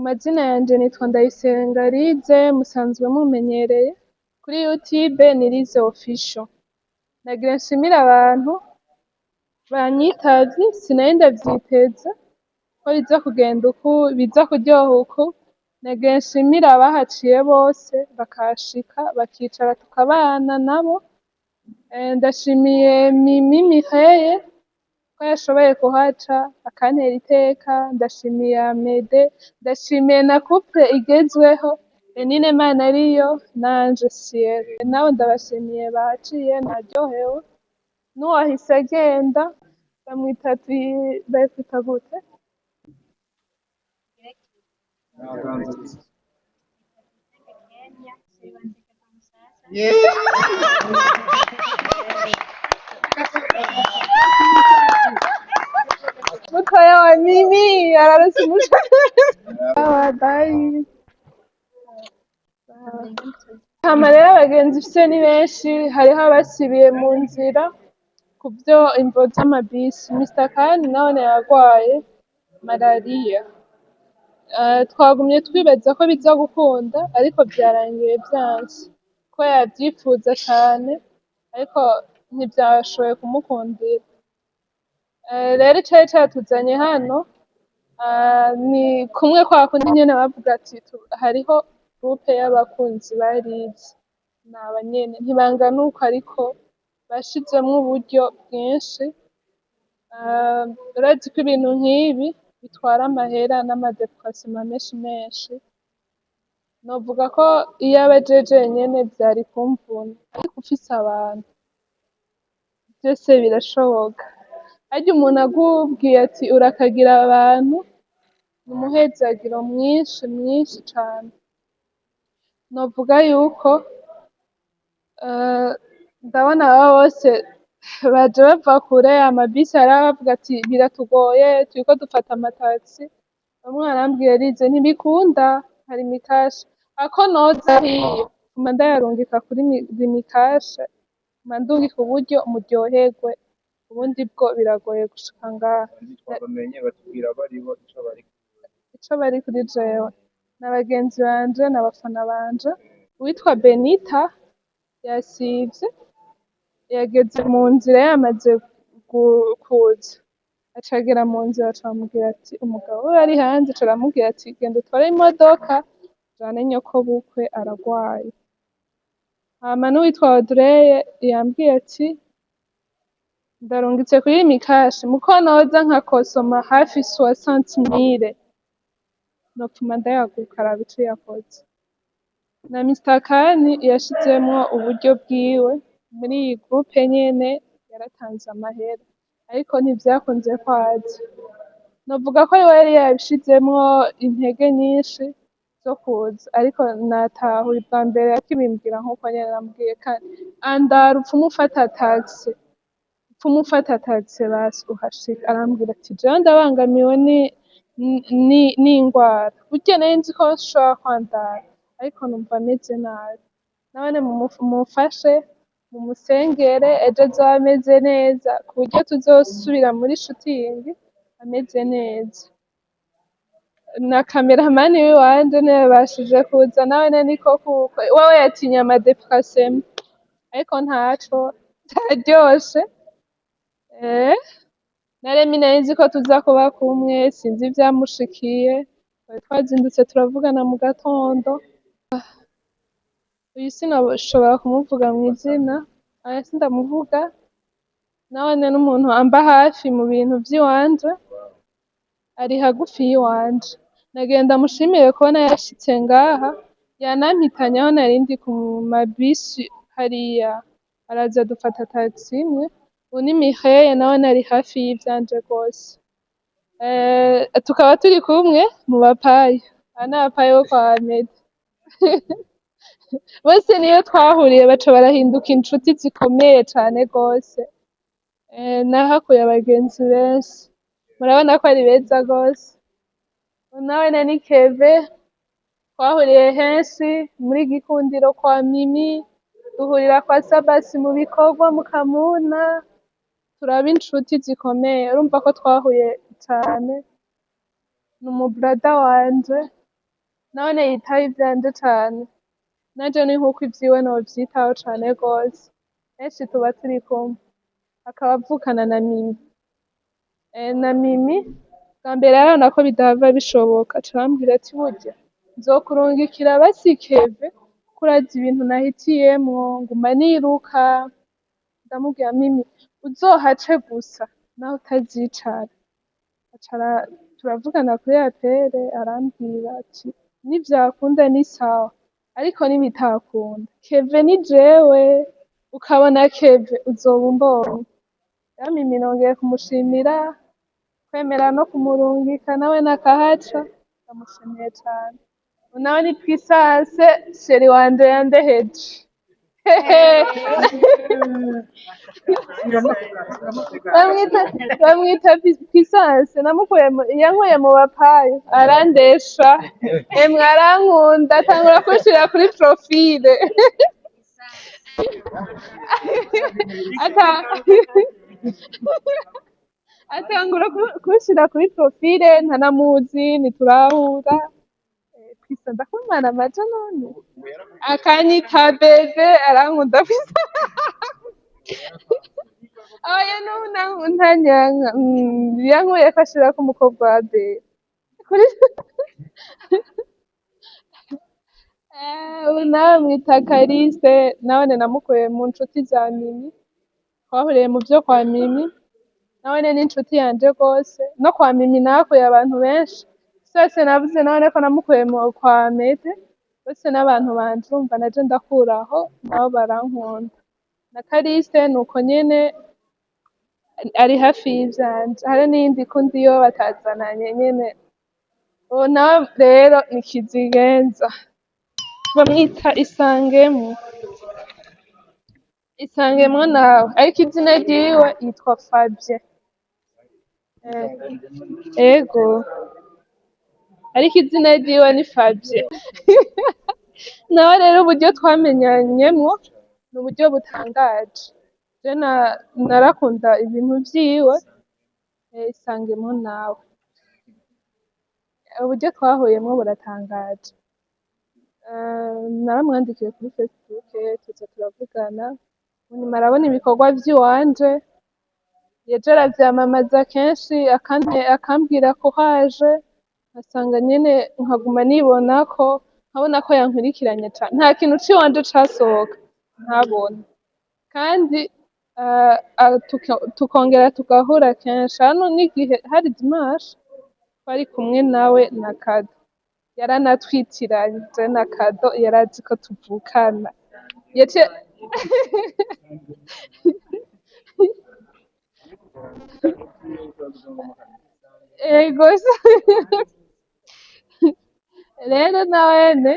Mazina yanje nitwa Ndayisenga Lize, musanzwe mumenyereye kuri YouTube ni Lize Official. Nagira nshimire abantu banyitavye, sinari ndavyiteze ko biza kugenda uku, biza kuryoha uku. Nagira nshimire abahaciye bose bakahashika, bakicara tukabana nabo. Ndashimiye Mimi Mireille ko yashoboye kuhaca akantera iteka, ndashimiye Amede, ndashimiye na couple igezweho Lenine Manariyo na Ange Ciel. Nabo ndabashimiye bahaciye, naryohewe. N'uwahise agenda bamwita bakwita gute? Mutoya wa Mimi ararose umushahara. Bye. Hama rero abagenzi mfise ni benshi, hariho abasibiye mu nzira kuvyo imvo z'amabisi. Mr Khan nawe yarwaye malariya. Twagumye twibaza ko biza gukunda, ariko vyarangiye vyanse, ko yavyifuza cane ariko ntivyashoboye kumukundira. Rero icari catuzanye hano ni kumwe kwa kundi nyene bavuga ati hariho groupe y'abakunzi ba Lize, naba nyene ntibangana uko, ariko bashizemwo uburyo bwinshi. Urazi ko ibintu nk'ibi bitwara amahera n'amadeplasement menshi menshi. Novuga ko iyo aba aje jenyene vyari kumvuna, ariko ufise abantu vyose birashoboka. Harya umuntu akubwiye ati urakagira abantu, ni umuhezagiro mwinshi mwinshi cane. Novuga yuko ndabona aba bose baje bava kure, amabisi hariho abavuga ati biratugoye, turiko dufata amataxi. Bamwe barambwiye: "Lize, ntibikunda, hari Lumicash ako noza hiyo nguma ndayarungika kuri Lumicash, nguma ndungika uburyo muryoherwe, ubundi bwo biragoye gushika ngaha." Twabamenye, batubwira baribo ico bari. Ico bari kuri jewe na bagenzi banje n'abafana banje. Uwitwa Benita yasivye, yageze mu nzira, yamaze kuza acagera mu nzira, aca aramubwira ati umugabo we ari hanze, aca aramubwira ati: "Genda utware imodoka ujane nyokobukwe, aragwaye." Hama n'uwitwa Audrey yambwiye ati: "Ndarungitse kuri Lumicash, muko noza nkakosoma hafi 60 000, nopfuma ndayaguka." Araba ico yakoze. Na Mr Kani yashizemwo uburyo bwiwe muri iyi groupe nyene, yaratanze amahera ariko ntivyakunze kwaza. Novuga ko ariwe yari yabishizemwo intege nyinshi zo kuza, ariko natahuye ubwa mbere akibimbwira nkuko nyene, namubwiye kandi andara upfume ufata taxi, upfume ufata taxi basi uhashike. Arambwira ati: "Jewe ndabangamiwe n'ingwara, burya nari nzi ko nshobora kwandara ariko numva meze nabi." Nabone mumufashe, mumusengere, ejo azoba ameze neza ku buryo tuzosubira muri shooting ameze neza. Na cameraman wiwanje niwe yabashije kuza, nawene niko kuko wewe yatinye amadéplacement, ariko ntaco, vyaryoshe. Na Remi nari nzi ko tuza kuba kumwe, sinzi ivyamushikiye, twari twazindutse turavugana mu gatondo. Uyu sinashobora kumuvuga mw'izina, aya sindamuvuga, nawene n'umuntu amba hafi mu bintu vy'iwanje, ari hagufi y'iwanje. Nagenda mushimire kubona yashitse ngaha, yanampitanye aho nari ndi ku mabisi hariya, araza dufata taxi imwe. Uwu ni Mireille, nawe ari hafi y'ivyanje gose. Tukaba turi kumwe mu bapayi, aba ni abapayi bo kwa Amede. Bose niyo twahuriye baca barahinduka inshuti zikomeye cane gose. Nahakuye abagenzi benshi, murabona ko ari beza gose. Nawene ni Keve, twahuriye henshi muri Gikundiro kwa Mimi, duhurira kwa Sabasi mu bikorwa mu Kamuna, turaba inshuti zikomeye, urumva ko twahuye cane. Ni umu brother wanje. None yitaho ivyanje cane, nanje ni nkuko ivyiwe novyitaho cane gose. Kenshi tuba turi kumwe, akaba avukana na Mimi. Na Mimi bwa mbere yarabona ko bidahava bishoboka, aca arambwira ati burya nzokurungikira basi Keve, kuko urazi ibintu nahitiyemwo, nguma niruka. Ndamubwira Mimi uzohace gusa naho utazicara. Aca turavugana kuri appel, arambwira ati nivyakunda ni sawa, ariko nibitakunda Keve ni jewe, ukabona Keve uzoba umbonye. Rero Mimi nongeye kumushimira kwemera no kumurungika nawe nakahaca, ndamushimiye cane. Nawe ni Puissance, chéri wanje yandeheje. Bamwita Puissance, namukuye yankuye mu bapayo, arandesha, emwe arankunda, atangura kunshira kuri profile. Atangura kunshira kuri profile, ntanamuzi, ntiturahura. Puissance ndakumana amaja none. Akanyita bebe, arankunda Puissance. Oya, n'ubu ntanyanka. Yankuye ko ashirako umukobwa wa Bera. Kuri ubu nawe mwita Kalise, nawene namukuye mu nshuti za Mimi, twahuriye mu vyo kwa Mimi, nawene ni inshuti yanje gose, no kwa Mimi nahakuye abantu benshi, sose navuze nawene ko namukuye kwa Mede, bose n'abantu banje, urumva naje ndakuraho, nabo barankunda. Na Kalise nuko nyene ari hafi y'ivyanje, hari n'iyindi kundi yo batazananye nyene. Uwo nawe rero ni Kizigenza, bamwita Isangemwo. Isangemwo nawe, ariko izina ryiwe yitwa Fabien. Ego, ariko izina ryiwe ni Fabien. Nawe rero uburyo twamenyanyemwo ni uburyo butangaje. Je narakunda ibintu vyiwe, Isangemwo nawe. Uburyo twahuyemwo buratangaje. Naramwandikiye kuri Facebook, tuza turavugana, munyuma arabona ibikorwa vy'iwanje, yaje aravyamamaza kenshi, akambwira ko haje, nkasanga nyene nkaguma nibonako, nkabona ko yankurikiranye cane. Nta kintu c'iwanje casohoka ntabona. Kandi tukongera tugahura kenshi. Hano n'igihe hari dimanche twari kumwe nawe na Kado. Yaranatwitiranye je na Kado, yarazi ko tuvukana. Yaciye Ego rero nawene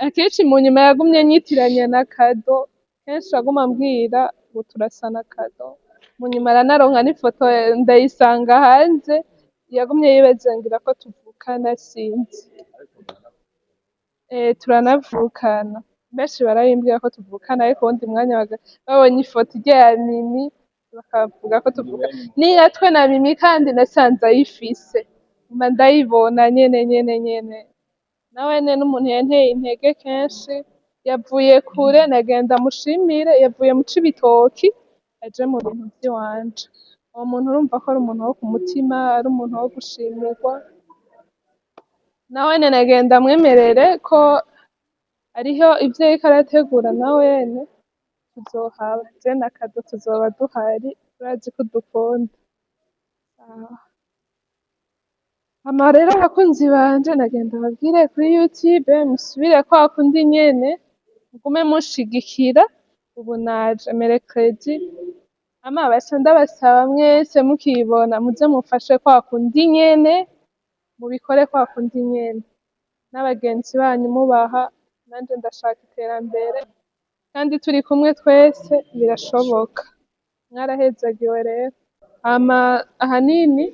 akenshi mu nyuma yagumye anyitiranya na Kado, kenshi aguma ambwira ngo turasa na Kado. Mu nyuma aranaronka n'ifoto ndayisanga hanze, yagumye yibaza ngira ko tuvukana sinzi. Turanavukana. Benshi barabimbwira ko tuvukana, ariko uwundi mwanya babonye ifoto irya ya Mimi bakavuga ko tuvukana. Niya twe na Mimi kandi nasanze ayifise. Nguma ndayibona nyene nyene nyene. Nawene n'umuntu yanteye intege kenshi, yavuye kure, nagenda mushimire, yavuye mu Cibitoki aje mu bintu vy'iwanje. Uwo muntu urumva ko ari umuntu wo ku mutima, ari umuntu wo gushimirwa. Nawene nagenda mwemerere ko hariho ivyo yariko arategura, nawene tuzohaba, je na Kado tuzoba duhari, turazi ko udukunda. Hama rero abakunzi banje nagenda babwire kuri YouTube musubire kwa kundi nyene, mugume mushigikira, ubu naje mercredi. Hama baca ndabasaba mwese mukibona muze mufashe kwa kundi nyene, mubikore kwa kundi nyene, n'abagenzi banyu mubaha, nanje ndashaka iterambere, kandi turi kumwe twese birashoboka. Mwarahezagiwe rero. Hama ahanini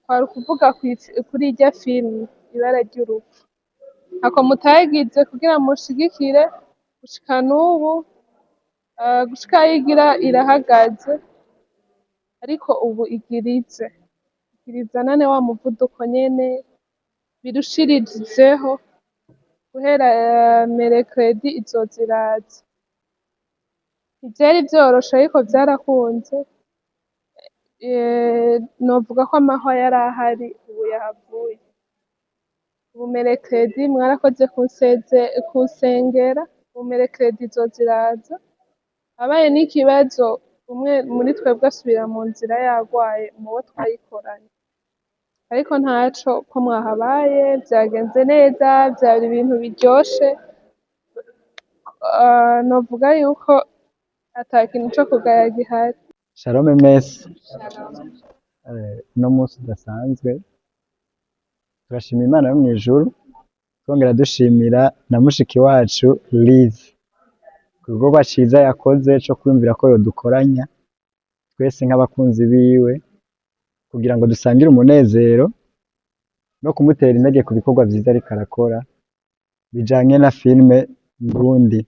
kwari ukuvuga kuri irya filime Ibara ry'urupfu. Ntako mutagize kugira mushigikire gushika n'ubu, gushika aho igira irahagaze, ariko ubu igirize. Igirizanane wa muvuduko nyene, birushirijeho. Guhera mercredi izoza iraza. Ntivyari vyoroshe ariko vyarakunze. Novuga ko amahwa yari ahari ubu yahavuye. Ubu mercredi mwarakoze kunsengera, ubu mercredi izoza iraza. Habaye n'ikibazo umwe muri twebwe asubira mu nzira yarwaye mubo twayikoranye. Ariko ntaco ko mwahabaye, vyagenze neza, vyari ibintu biryoshe. Novuga yuko ata kintu co kugaya gihari. Shalom mwese. Uno munsi udasanzwe turashima Imana yo mw'ijuru, twongera dushimira na mushiki wacu Liz ku gikorwa ciza yakoze co kwiyumvira ko yodukoranya twese nk'abakunzi biwe kugira ngo dusangire umunezero no kumutera intege ku bikorwa vyiza ariko arakora bijanye na filime Ndundi,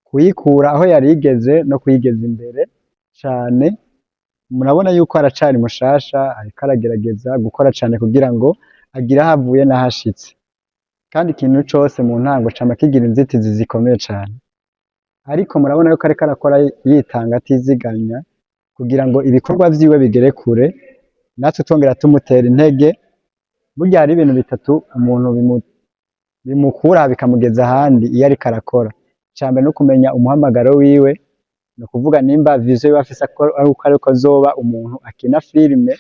kuyikura aho yari igeze no kuyigeza imbere cane. Murabona yuko aracari mushasha, ariko aragerageza gukora cane kugira ngo agire aho avuye n'ahashitse, kandi ikintu cose mu ntango cama kigira inzitizi zikomeye cane, ariko murabona yuko ariko arakora yitanga atiziganya kugira ngo ibikorwa vyiwe bigere kure, natwe twongera tumutera intege. Burya hari ibintu bitatu umuntu bimukura bikamugeza ahandi iyo ariko arakora. Icambere no kumenya umuhamagaro wiwe, ni ukuvuga nimba vision yiwe afise ari uko ariko azoba umuntu akina filime,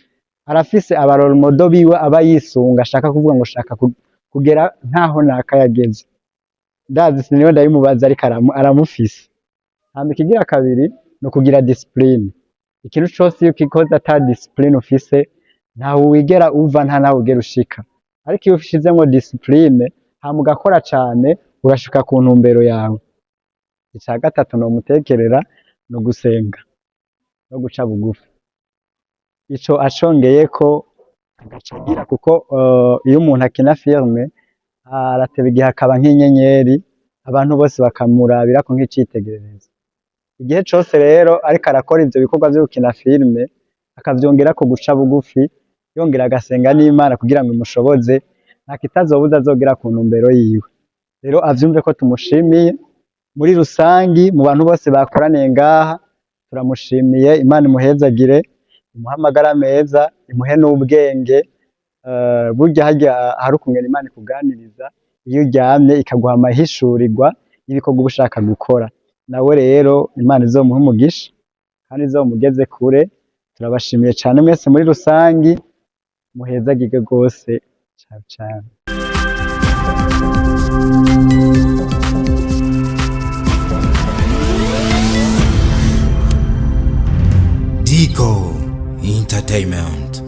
arafise aba role model biwe aba yisunga, ashaka kuvuga ngo shaka kugera nkaho naka yageze. Ndazi siniwe ndabimubaza, ariko aramufise. Hama ikigira kabiri ni ukugira discipline. Ikintu cose iyo ukikoze ata discipline ufise, ntaho wigera uva, nta naho wigera ushika. Ariko iyo ushizemwo discipline hama ugakora cane, urashika ku ntumbero yawe. Ica gatatu nomutekerera ni ugusenga no guca bugufi. Ico acongeyeko agaca agira, kuko iyo umuntu akina filme arateba igihe akaba nk'inyenyeri, abantu bose bakamurabirako nk'icitegererezo. Igihe cose rero ariko arakora ivyo bikorwa vyo gukina filme, akavyongerako guca bugufi, yongera agasenga n'Imana kugira ngo imushoboze, nta kitazobuza azogera ku ntumbero yiwe. Rero avyumve ko tumushimiye muri rusangi, mu bantu bose bakoraniye ngaha turamushimiye. Imana imuhezagire, imuhe amagara meza, imuhe n'ubwenge. Burya harya hari ukungene Imana ikuganiriza iyo uryamye, ikaguha amahishurirwa y'ibikorwa uba ushaka gukora. Nawe rero Imana izomuhe umugisha kandi izomugeze kure. Turabashimiye cane mwese muri rusangi, muhezagirwe rwose cane cane. Digo Entertainment.